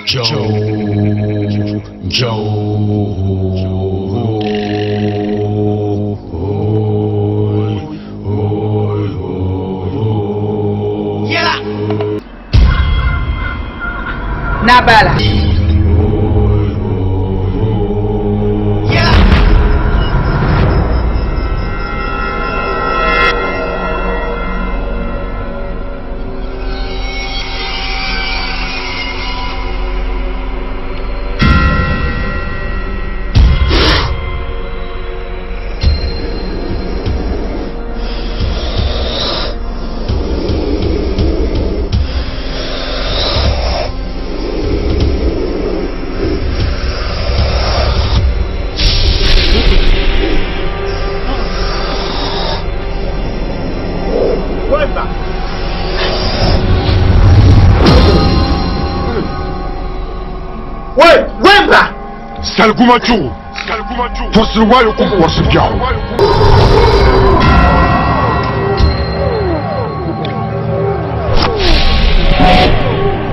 Joe, Joe, Naa Baala. Saliguma chuɣu tɔsiri wayo kum wɔrisi biɛɣu.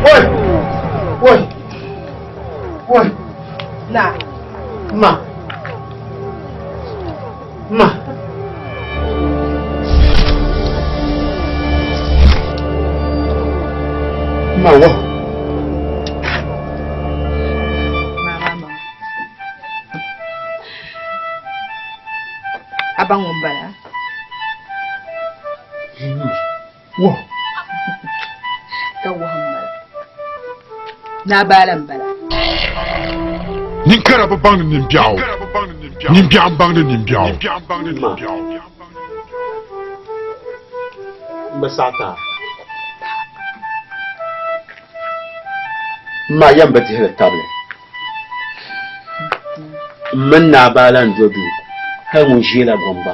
Woi! Woi! Woi! Naa. Ma! Ma! Ma wa! A ba ŋun bala. Wa! Ka wahu m-bala. Naa Baala m-bala. Ninkara bi baŋdi nimbiɛɣu, nimbiɛɣu m-baŋdi nimbiɛɣu. M bi saɣi ti a. M ma yɛn bi dihili tabili. M mini Naa Baala n-do duu hal ŋun ʒiɛla gom gba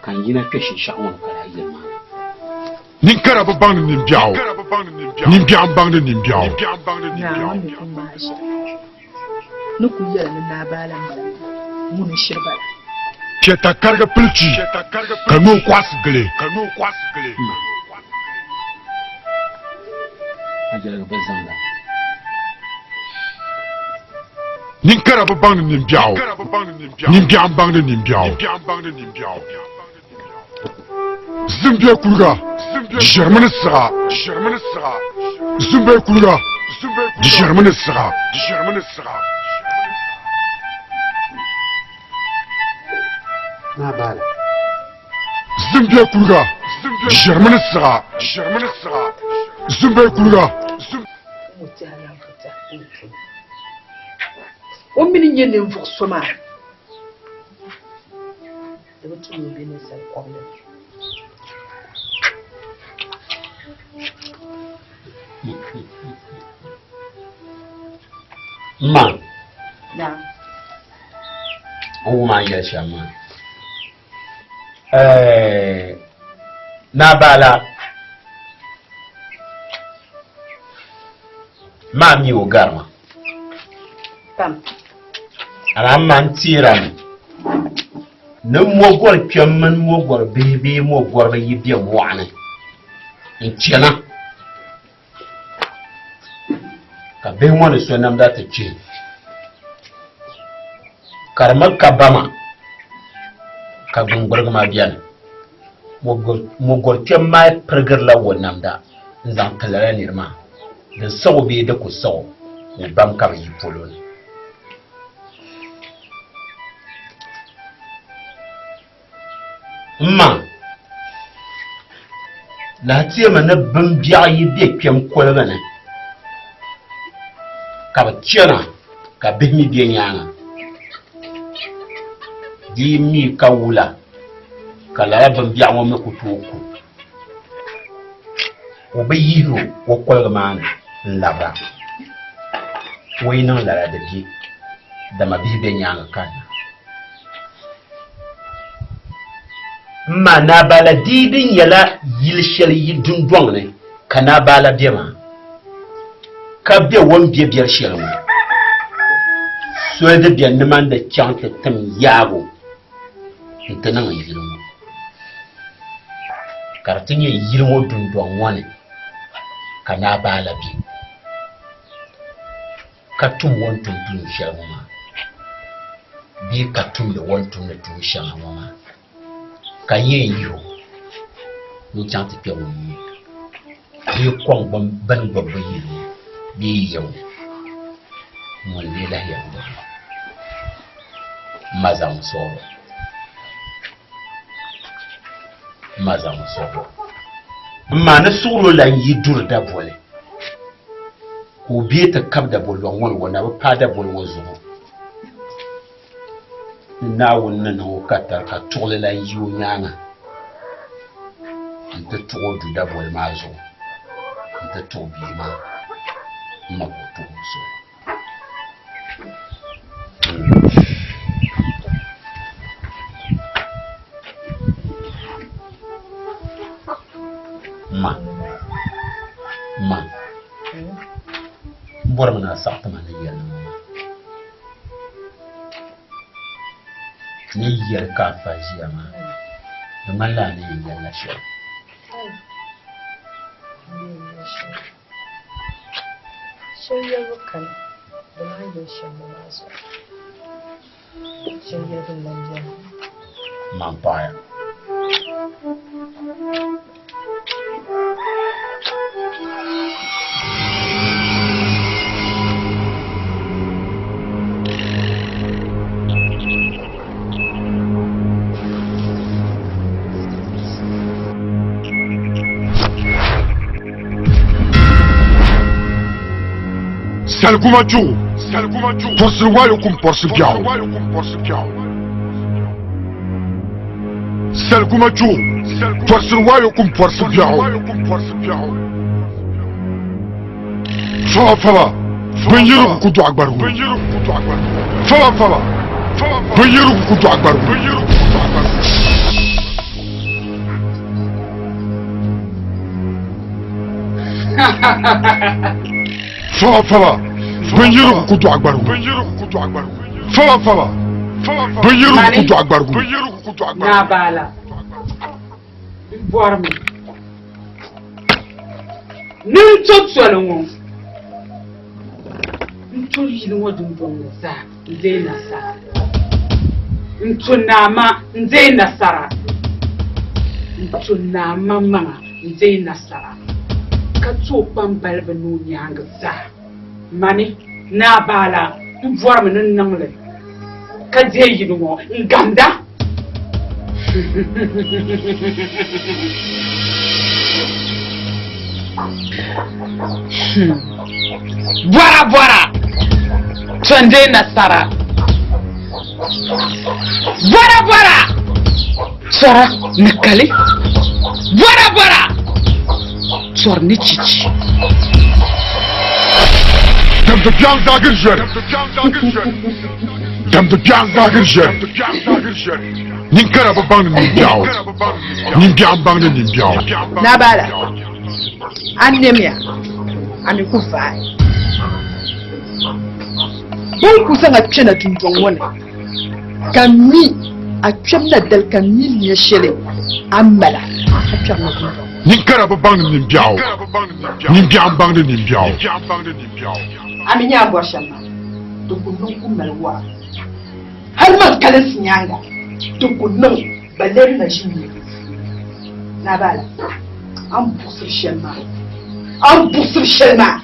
ka n yina kpe shinshɛɣu ŋɔ ni ka lahi yili maa ni. Ninkara bi baŋdi nimbiɛɣu, nimbiɛɣu m-baŋdi nimbiɛɣu. Naawuni ni ku ŋmaai ʒiri ni ku yɛli ni Naa Baala m-bala maa, ŋuni n-shiri bala. Piɛta karigi pili chi, ka noo kɔɣisi gili. Ninkara bi baŋdi nimbiɛɣu, nimbiɛɣu m-baŋdi nimbiɛɣu. Zim be kuliga, di ʒiɛrimi ni siɣa. Zim be kuliga, di ʒiɛrimi ni siɣa. Zim be kuliga, di ʒiɛrimi ni siɣa. Zim be kuliga. O mi ni nyɛ ninvuɣ so maa. Di bi tu ni o be ninsal kɔbili ni. M ma. Naam. N wum a ni yɛli shɛm maa. Ɛɛ, Naa Baala maa mi o garima. Pam. Amaa m ma n teera mi ni mɔgɔri kpɛm mini mɔgɔri bihi bee mɔgɔriba yi be mɔɣu ni n-chana ka bihi ŋɔ ni so namda ti chihi ka di mi ka ba maa ka gbuŋgburigu maa beni mɔgɔri kpɛm maa pirigirila o namda n-zaŋ ti lala niri maa din saɣ o bee di ku saɣ o o bam ka bɛ yi polo ni. M ma, lahi teemi ni bimbiɛɣu yi be kpɛm koligu ni ka bɛ chana ka bihi mi be nyaaŋa, di yi mi ka wula ka lala bimbiɛɣu ŋɔ mi ku tooi ku o bi yihir o o koligu maa ni n-labira. O yi niŋ lala di be, dama bihi be nyaaŋa kanna. M ma Naabala dii di nyɛla yili shɛli yi dundɔŋ ni ka Naabala be maa, ka be o ni be biɛri shɛli ŋɔ. Soli di be nimaani di chaŋ ti tim yaagu nti niŋ n yili ŋɔ, ka di ti nyɛ yili ŋɔ dundɔŋ ŋɔ ni ka Naabala be. ka tum o ni tum tuun shɛli ŋɔ maa bee ka tumdi o ni tumdi tuun shɛŋa ŋɔ maa, ka n yɛn yihi o ni o chaŋ ti kpe ŋun mi bee kɔŋ bɛn gbubi bɛ yili ŋɔ bee ya ŋɔ, ŋun lee lahi yɛn gbubi li? M ma zaŋmi sɔɣi o. M ma zaŋmi sɔɣi o. M ma ni suɣiri o la n-yi duri daboli. Ka o bee ti kabi daboli lɔŋ ŋɔ ni o na bi paai daboli ŋɔ zuɣu ni Naawuni ni niŋ o katari ka tuɣili lan yi o nyaaŋa nti tuɣi o du daboli maa zuɣu nti tuɣi bia maa m-ma ka o tuɣi o zuɣu. Ma, ma, n bɔrimi ni a saɣi ti ma ni yɛli ŋɔ maa. Ni yɛli ka a fa ʒiya maa, di ŋmanila a ni yɛn yɛlila shɛli. Shɛli yɛlibu kani, di maa yɛli shɛm ŋɔ maa zuɣu. Shɛli yɛlibu n-lan beni. Man paɣiya. Saliguma juɣu pɔrisili wayo kum pɔrisi biɛɣu Saliguma juɣu pɔrisili wayo kum pɔrisi biɛɣu Faba faba binyirigu ku dɔɣi gbarigu Faba faba binyirigu ku dɔɣi gbarigu. Faba faba binyirigu ku dɔɣi gbarigu Faba faba binyirigu ku dɔɣi gbarigu. Naa Baala, m bɔrimi ni n to toli ŋɔ, n to yili ŋɔ dundɔŋ ni zaa n-deei nasara. N to naa ma n-deei nasara. N to naa maŋmaŋa n-deei nasara, ka to o kpambaliba ni o nyaaŋa zaa. Mani, Naa Baala, m bɔrimi ni n niŋ li ka deei yili ŋɔ n-gamda. Bɔra bɔra, to n-deei nasara. Bɔra bɔra, tɔra ni kali. Bɔra bɔra, tɔri ni chichi. Damdi biɛɣu zaagiri ʒiɛri. Damdi biɛɣu zaagiri ʒiɛri. Ninkara bi baŋdi nimbiɛɣu. Nimbiɛɣu m-baŋdi nimbiɛɣu. Nabaala, a nɛmiya, a mi ku vaai. Bɛ ni ku zaŋ a kpɛna dundɔŋ ŋɔ ni, ka m mi a kpɛbu na dali ka m mi nya shɛli a ni mala ka kpɛrina dundɔŋ ŋɔ ni. Ninkara bi baŋdi nimbiɛɣu, nimbiɛɣu m-baŋdi nimbiɛɣu. A mi nya a ni bɔri shɛm maa, di ku niŋ ku mali wɔra. Hal man kalinsi nyaaŋa, di ku niŋ balee di na ʒi n-nyɛ di puuni. Nabaala, a ni buɣisiri shɛli maa, a ni buɣisiri shɛli maa.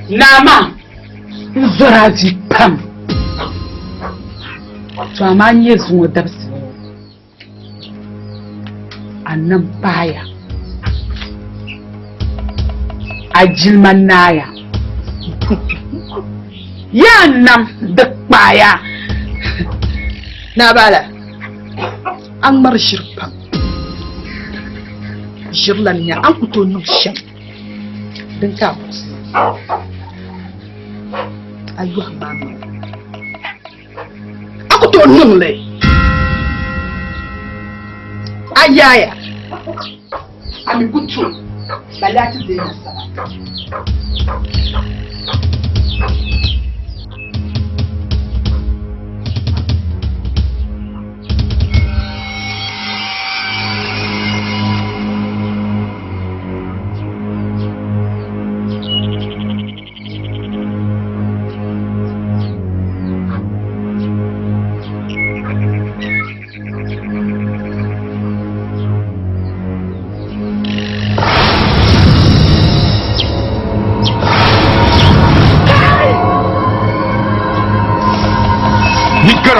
Naa maa n zɔri a vi pam, to amaa n-nyɛ zuŋɔ dabisili ŋɔ a nam paaya, a jilima naaya, yaa nam di kpaaya. Naa Baala, a ŋmari ʒiri pam. Ʒiri lan nya a ni ku tooi niŋ shɛm din ka a buɣisi ma. A yɔhim ma amaŋa. A ku tooi niŋ li. A yaaya. A mi ku tooi balle a ti deei nasara.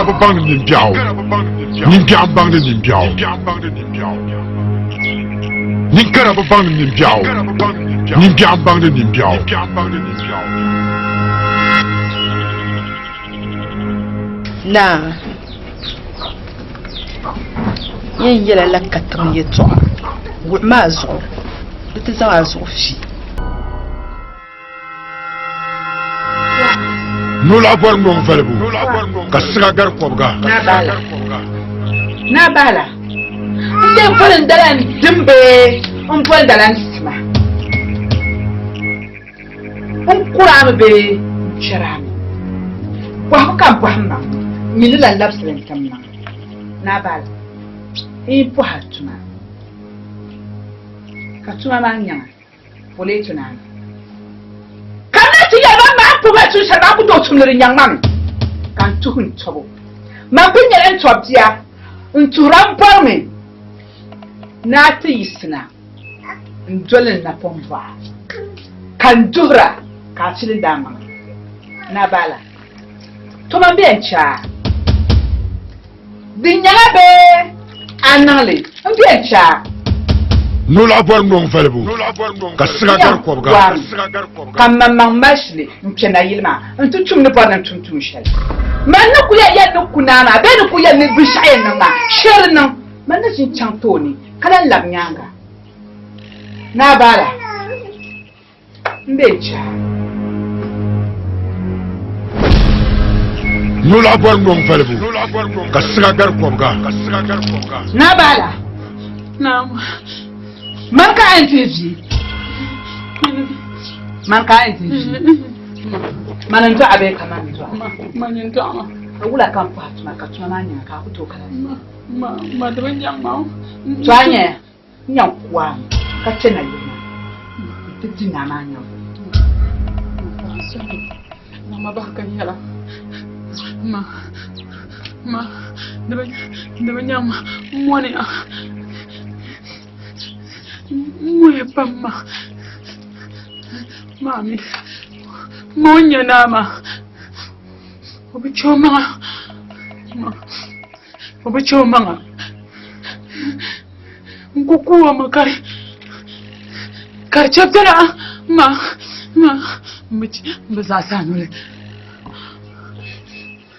bi baŋdi nimbiɛɣu, nimbiɛɣu m-baŋdi nimbiɛɣu. Ninkara bi baŋdi nimbiɛɣu, nimbiɛɣu m-baŋdi nimbiɛɣu. Naa, yɛn yɛla la katiŋ yɛtɔɣa, wuɣimi a zuɣu, di ti zaŋ a zuɣu fi. Nolɔɣu bɔri nɔŋ valibu ka siga gari kɔbiga. Naa baala, n dee boli n dala n dim bee n boli dala n sima? N kuri a mi bee n chɛri a mi? Bɔhibu ka n bɔhim maŋ, n mi ni lan labisili n tim maŋ. Naa baala, n yi bɔhi a tuma, ka tuma maa nyaŋ a. Poli ti naani. Ka n na ti yɛli ma maa puhi tuun shɛli maa ku tooi tumdi di nyaŋ ma mi, ka n tuhi n tɔbu. Man kul nyɛla n tɔbu bia, n tuhira m bɔrimi ni a ti yiɣisina n-doli n napɔŋ bɔɣa, ka n duhira ka a chilindi a maŋa. Nabaala, toma m-be n chɛ a. Di nyaŋa bee a niŋ li m-be n-chɛ a. Nolɔɣu bɔri nɔŋ valibu, ka siga gari kɔbiga. Ka m maŋmaŋ mali shili n-kpe nayili maa nti tum ni bɔri ni n tum tuun shɛli. Man ni ku yɛn yɛli ni ku naa maa bee ni ku yɛli ni binshɛɣu yɛn niŋ maa, shee di niŋ. Man ni ʒin chaŋ tooni ka lan lab nyaaŋa. Naa Baala. M be n chaai. Nolɔɣu bɔri nɔŋ valibu, ka siga gari kɔbiga. Naa Baala. Naam. Man ka a yɛn ti vi. Man ka a yɛn ti vi. Man n dɔɣa bee ka man n dɔɣa? Man n dɔɣa ma. Ka wula ka n pɔhi tuma ka tuma maa nyaŋ ka a ku tooi kana? Ma, ma di bi nyaŋ ma. To a nyaya? N yɛn ku a mi ka chɛ nayili maa nti di naa maa nyabu. Ma bahi ka n yɛla, ma, ma, di bi, di bi nyaŋ ma, m mɔniya, m mɔya pam ma, maa mi, ma o ni nyɛ naa maa, o bi chɛ o maŋa, ma. O bi chɛ o maŋa. N ku ku o mi ka di chɛ bela ma ma m bi zaɣisi a noli.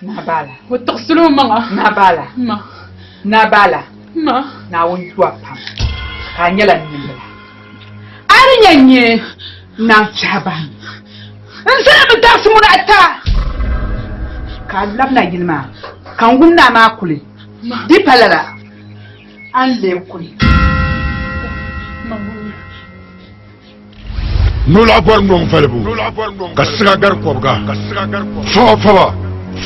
Nabaala. O tiɣisila o maŋa. Nabaala. Ma. Nabaala. Ma. Naawuni yu a pam ka a nyɛla n nimbila. A ni nyɛ nyɛ naan kpɛhi bahi mi. N zala mi dabisi muni ata ka a labina yili maa ka n wum ni a maa kuli. Di pa lala, a ni lee kuli. Nolɔɣu bɔri nɔŋ valibu ka siga gari kɔbiga. Faba faba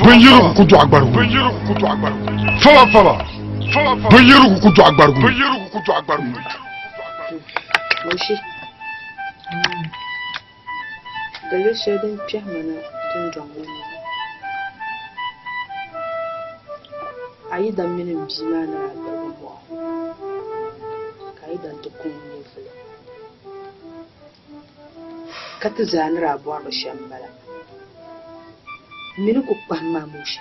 binyirigu ku dɔɣi gbarigu. Faba faba binyirigu ku dɔɣi gbarigu. Moshi, daliri shɛli din kpɛhi ma na dundɔŋ ŋɔ ni a yidan mini m bia maa ni daa gbiri bɛ mɔɣu ka a yidan ti ku n nyɛvili ka ti zaa ni daa bɔri li shɛm m-bala. M mi ni ku kpahim a Moshi,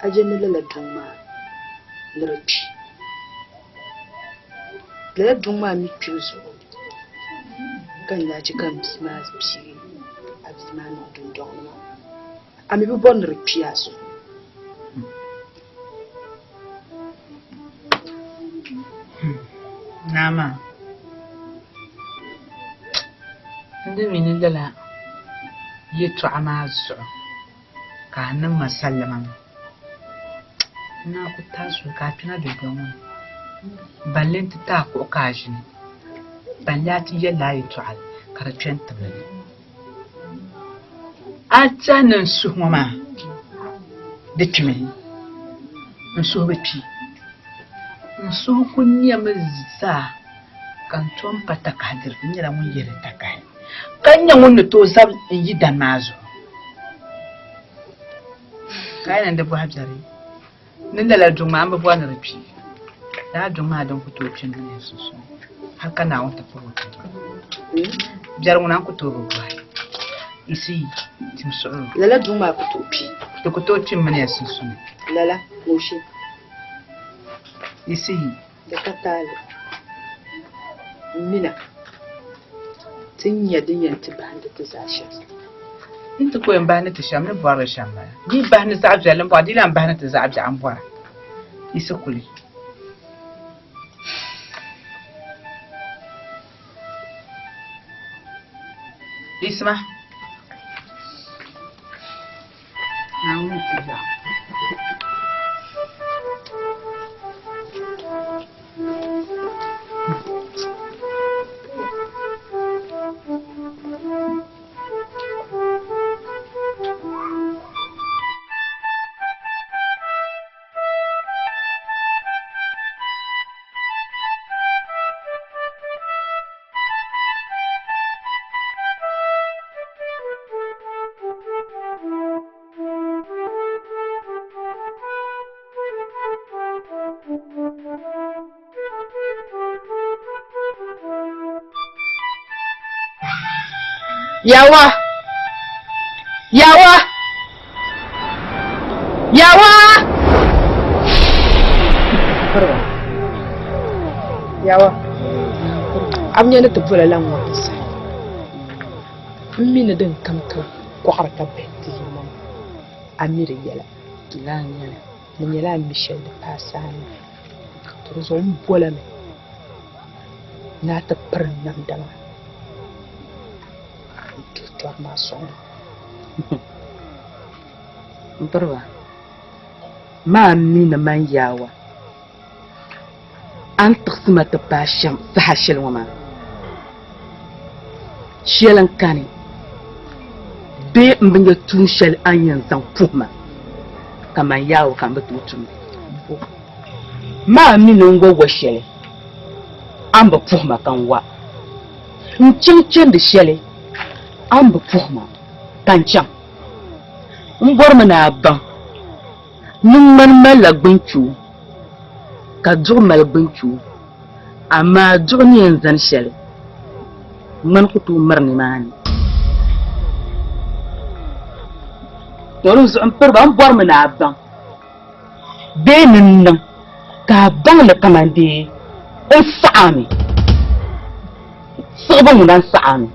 a je ni lala duŋ maa ni di kpi. Lala duŋ maa mi kpibu zuɣu ka n daa chɛ ka m bia maa piigi a bia maa niŋ dundɔŋ ni maa. A mi bi bɔri ni di kpi a zuɣu. Naa maa, n di mi ni lala yɛtɔɣa maa zuɣu ka a niŋ ma salima maa. N naa ku taai suli ka a kpɛna dundɔŋ ŋɔ ni. Balli nti ti a kuɣu ka a ʒini. Balli a ti yɛlila a yɛtɔɣali ka di kpe n-tibili ni. A tɛhi ni n suhu ŋɔ maa di kpimi? N suhu bi kpi. N suhu kul nyɛmi zaa ka n tom pa takahi diri. N nyɛla ŋun yihiri takahi ka nyɛ ŋun ni tooi zabi n yidana maa zuɣu. Ka a yi niŋ di bɔhi biɛri ni lala duŋ maa, m bi bɔri ni di kpi. Lala duŋ maa din ku tooi kpi n dunia sunsuuni hal ka Naawuni ti piri o tiŋgbani. Biɛri ŋuna n ku tooi bi bɔhi. N si tim suɣulo. Lala duŋ maa ku tooi kpi. Di ku tooi kpi m mini ya sunsuuni. Lala, ŋɔ she. Yisihi. Di ka taali. M mina ti ni nya din yɛn ti bahindi ti zaa shɛm. N ti ku yɛn bahindi ti shɛm ni bɔri li shɛm bala. Di yi bahindi zaɣ viɛlli m-bɔra, di yi lan bahindi ti zaɣ biɛɣu m-bɔra. Yisi kuli. Yisima. Naawuni ti biɛɣu. Yawa! Yawa! Yawa! Yawa! A bi nya ni ti bola lan ŋɔ di saha. M mi ni din kam ka kɔɣiri ka bahi ti yi maŋ, a mi di yɛla. Lala n-nyɛ li. Di nyɛla a ni mi shɛli di paai saha ni. To di zuɣu m bolami ni a ti piri n namda maa n-tuhi tɔri maa sɔŋ ma. M piriba, maa mi ni man yaawa a ni tiɣisi ma ti paai shɛm saha shɛli ŋɔ maa, shɛli n-kani bee m bi nya tuun shɛli a ni yɛn zaŋ puhi ma ka man yaawa ka m bi tooi tum li. Maa mi ni n wa wa shɛli a ni bi puhi ma ka n wa. N chaŋ chandi shɛli a ni bi puhi ma ka n chaŋ. N bɔrimi ni a baŋ ni ŋmani malila gbunchoo ka duɣu mali gbunchoo, amaa duɣu ni yɛn zani shɛli ŋmani ku tooi miri nimaani. To di zuɣu m piri ba, m bɔrimi ni a baŋ bee ni n niŋ ka a baŋ li kaman dee n saɣi a mi. Siɣibu ŋuna n saɣi a mi.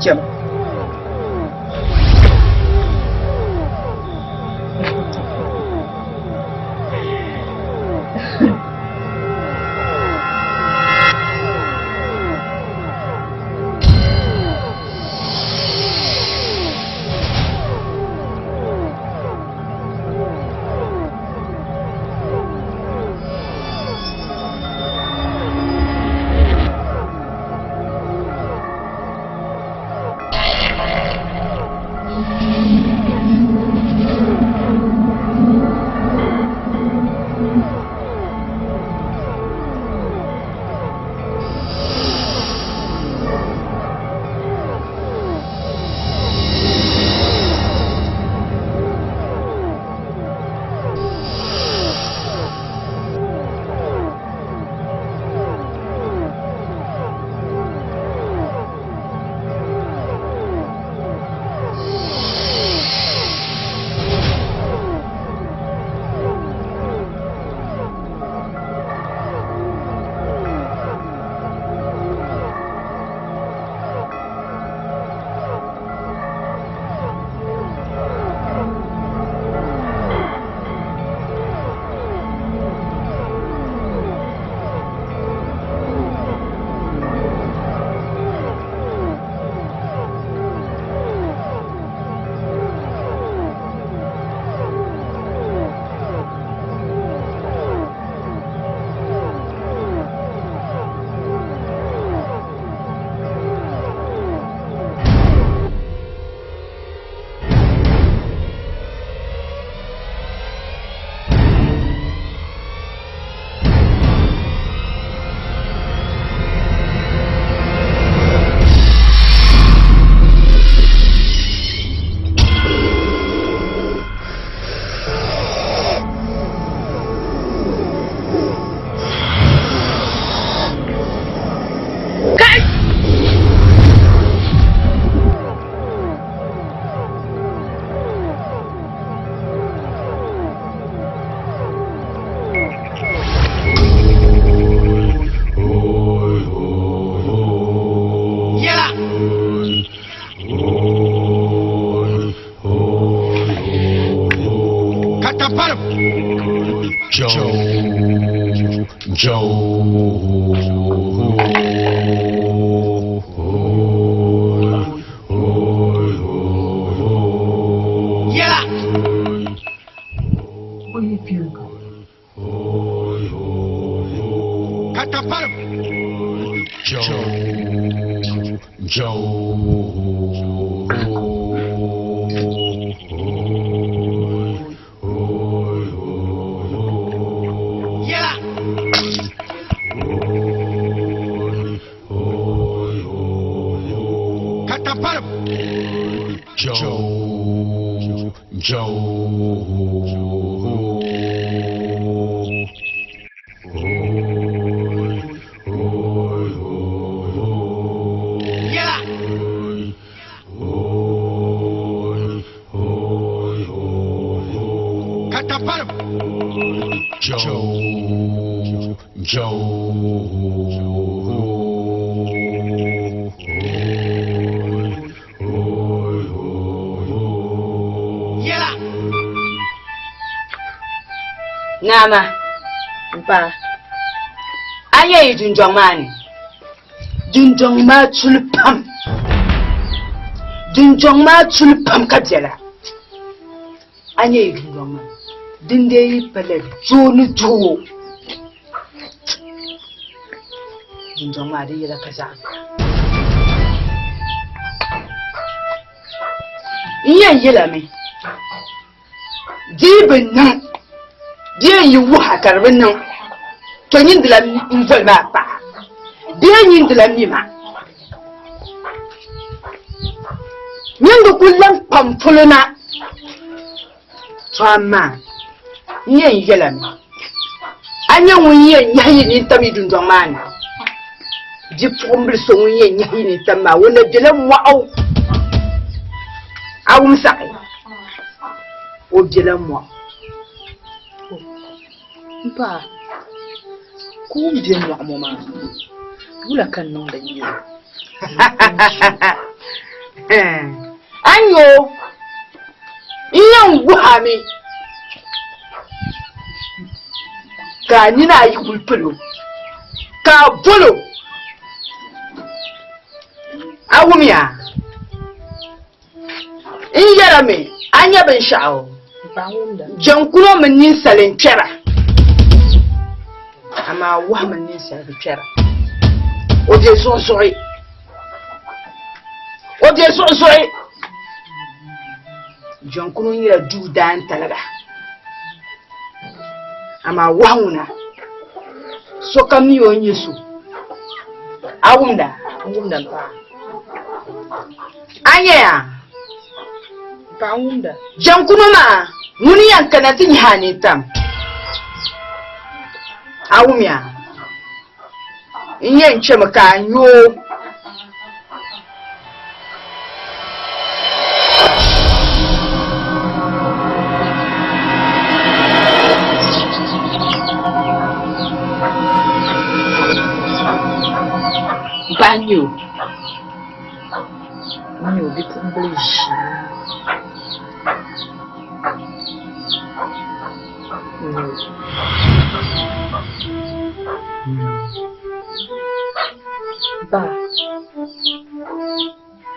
Chɛma. Yɛla! Kataparim. Yɛla! Kataparim. Yɛla! Kataparim. Yɛla! Naama m-paɣa a nya yi dundɔŋ maa ni dundɔŋ maa tuli pam dundɔŋ maa tuli pam ka biɛla a nya yi dundɔŋ maa din dee yi pala doo ni doo dundɔŋ maa di yɛla ka zaɣ biɛla n yɛn yɛlami di yi bi niŋ di yɛn yi wuha ka di bi niŋ to nyin dila n voli maa paɣa bee nyin dila mi ma nyin di kuli lan kpam polo na to amaa n yɛn yɛlami a nyɛ ŋun yɛn nyahi yi nintam yi dundɔŋ maa ni bipuɣimbili so ŋun yɛn nyahi yi nintam maa o na bela mɔɣu a wum saɣi o bela mɔɣu M paɣa, ka o ni be mɔɣu ŋɔ maa, wula ka n niŋdi n-nya o? A nya o, n yɛn wuhi a mi ka a nina ayi kuli pili o, ka a bol o, a wumya? N yɛrimi a nya binshɛɣu jɛnkuno mini ninsali n-kpɛra amaa wahu mini ninsali bi kpɛra o be zuɣuzuɣi o be zuɣuzuɣi jɛnkuno nyɛla duu daantaliga amaa wahu ŋuna sokam mi o ni nyɛ so a wumda N wumda m paɣa. A nyaya? Paɣa wumda. Jɛnkuno maa, ŋuni yɛn kana ti nyahi a nintam? A wumya? N yɛn chɛmi ka a nya o. M paɣa nya o. N nya o bipuɣimbila ʒii. N nya o. Ba,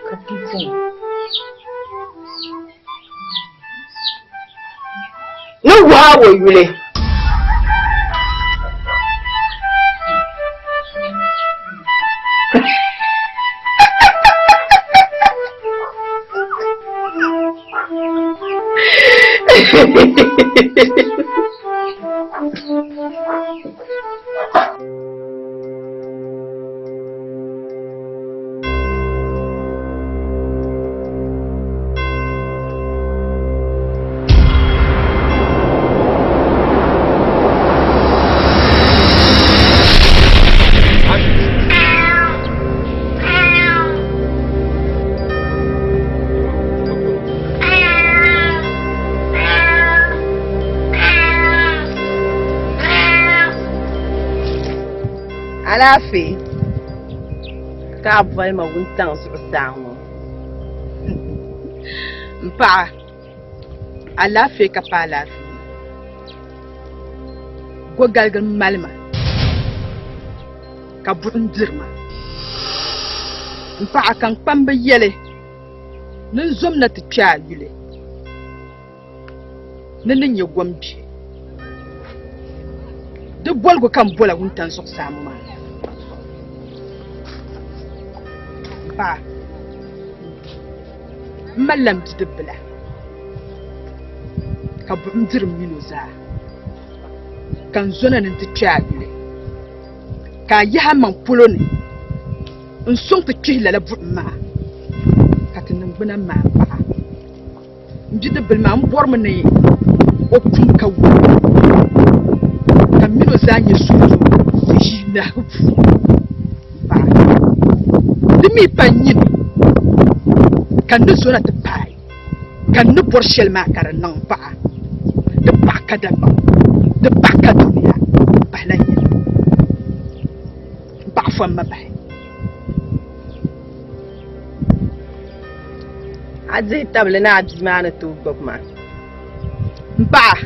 ka bipuɣin. Ni wuhi a o yuli. Alaafee ka a boli ma wuntaŋ zuɣusaa ŋɔ m paɣa alaafee ka pa alaafee. Gogaligi mali ma ka buɣim diri ma. M paɣa ka n kpambi yɛli ni n zom na ti kpe a yuli ni ni nyɛ gom bia. Di boligu ka m bola wuntaŋ zuɣusaa ŋɔ maa. M paɣa, m malila m bidibbila ka buɣim diri m min o zaa. Ka n zona ni n ti kpe a yuli, ka a yihi a maŋ polo ni n-sɔŋ ti kpihi lala buɣim maa, ka ti niŋgbuna maai paɣa. M bidibbil maa, m bɔrimi ni o kum ka wum, ka m min o zaa nya suhudoo ti ʒii nahigu puuni m-paɣa. Di mi pa nyini ka n ni zona ti paai. Ka n ni bɔri shɛli maa ka di niŋ m paɣa, di paɣi ka Dagbaŋ, di paɣi ka dunia, pahila nyini m paɣa fom ma bahi. A dihi tabili ni a bia maa ni tooi gbubi ma? M paɣa,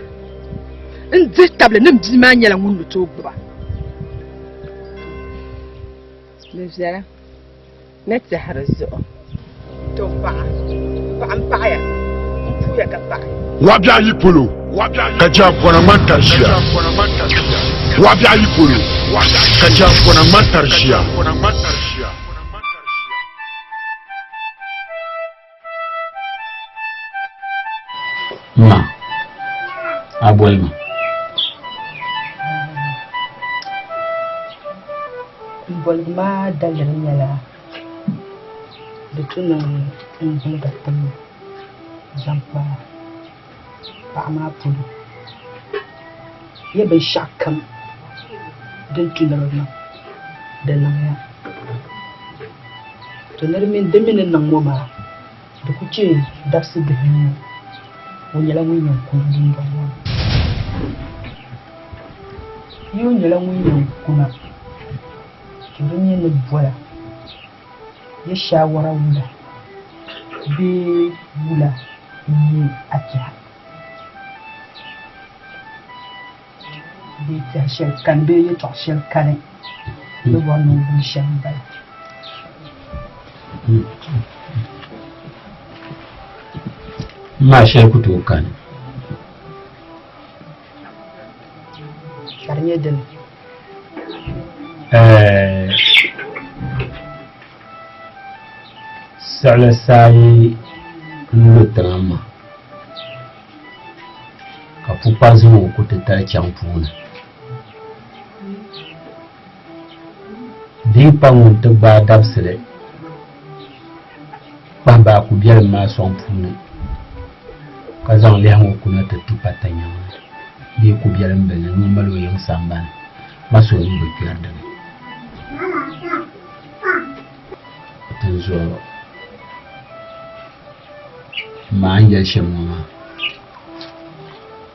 n dihi tabili ni m bia maa nyɛla ŋun ni tooi gbuba. Di viɛla. Ni tɛhi di zuɣu. To m paɣa, m paɣa m paɣiya, m puuya ka paɣi. Wabiɛɣu yi polo ka jɛnkɔna ŋmani tari ʒiya. Wabiɛɣu yi polo ka jɛnkɔna ŋmani tari ʒiya. Ma, a boli ma. N boligu maa daliri nyɛla di tu ni n guligi tim zaŋ kpa paɣa maa polo. Nyɛ binshɛɣu kam din tu ni di niŋ, di niŋya. To ni di mi ni niŋ ŋɔ maa, di ku chɛ dabisi bihi ŋɔ, o nyɛla ŋun yɛn kuni dundɔŋ ŋɔ ni. Yi o nyɛla ŋun yɛn kuna, to di nyɛ ni bola yi shaawara wula bee wula n-nyɛ a tɛha bee tɛha shɛli kani bee yɛtɔɣ shɛli kani ni bɔri ni n wum shɛm m-bala. M ma shɛli ku tooi kani. Ka di nyɛ dini? Ɛɛ siɣili saa yi lu tiŋa ma ka pukpari zaŋ o ku titali chaŋ puuni. Di yi pa ŋun ti gbaai dabisili kpahi baaku biɛlim maa sɔŋ puuni ka zaŋ lɛhi ŋɔ kuna ti tu pata nyaŋ ni bee ku biɛlim bili ni ni o mali o yiŋ sambani ma so nuu bi kpɛri di ni. Dinzuɣu m ma a ni yɛli shɛm ŋɔ maa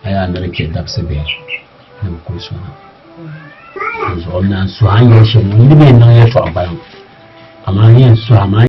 a yaa ni di chɛ dabisi bihi ni bɛ kuli so na. Dinzuɣu n naan suhi a ni yɛli shɛm ŋɔ n di mi niŋ yɛltɔɣa gbaliŋ amaa n yɛn suhi a maa.